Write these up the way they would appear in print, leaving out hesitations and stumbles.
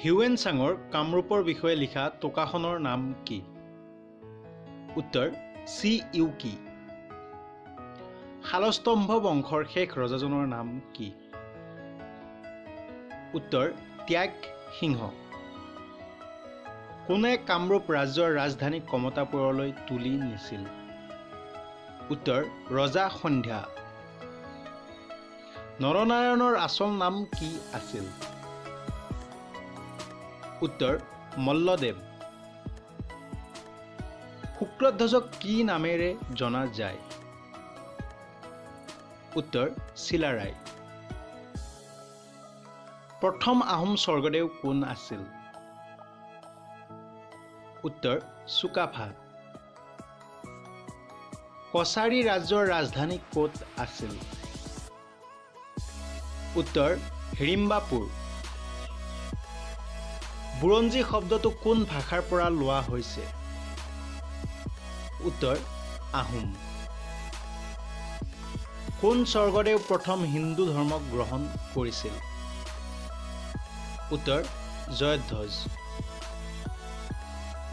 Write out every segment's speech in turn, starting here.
Hiuen চাঙৰ কামৰূপৰ বিষয়ে লিখা টোকাখনৰ নাম কি? উত্তৰ চি ইউ কি। শালস্তম্ভ বংশৰ শেষ ৰজাজনৰ নাম কি? উত্তৰ ত্যাগ সিংহ। কোনে কামৰূপ ৰাজ্যৰ ৰাজধানী কমতাপুৰলৈ তুলি নিছিল? উত্তৰ ৰজা সন্ধ্যা। নৰনাৰায়ণৰ আচল নাম কি আছিল? উত্তৰ মল্লদেৱ। শুক্লধ্বজক কি নামেৰে জনা যায়? উত্তৰ চিলাৰায়। প্ৰথম আহোম স্বৰ্গদেউ কোন আছিল? উত্তৰ চুকাফা। কছাৰী ৰাজ্যৰ ৰাজধানী ক'ত আছিল? উত্তৰ হিড়িম্বাপুৰ। বুৰঞ্জী শব্দটো কোন ভাষাৰ পৰা লোৱা হৈছে? উত্তৰ আহোম। কোন স্বৰ্গদেউ প্ৰথম হিন্দু ধৰ্ম গ্ৰহণ কৰিছিল? উত্তৰ জয়ধ্বজ।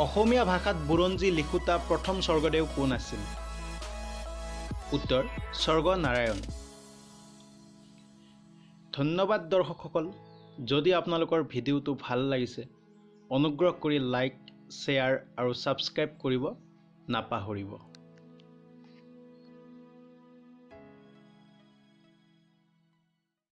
অসমীয়া ভাষাত বুৰঞ্জী লিখোঁতা প্ৰথম স্বৰ্গদেউ কোন আছিল? উত্তৰ স্বৰ্গনাৰায়ণ। ধন্যবাদ দৰ্শকসকল। যদি আপোনালোকৰ ভিডিঅ'টো ভাল লাগিছে অনুগ্ৰহ কৰি লাইক, শ্বেয়াৰ আৰু ছাবস্ক্ৰাইব কৰিব নাপাহৰিব।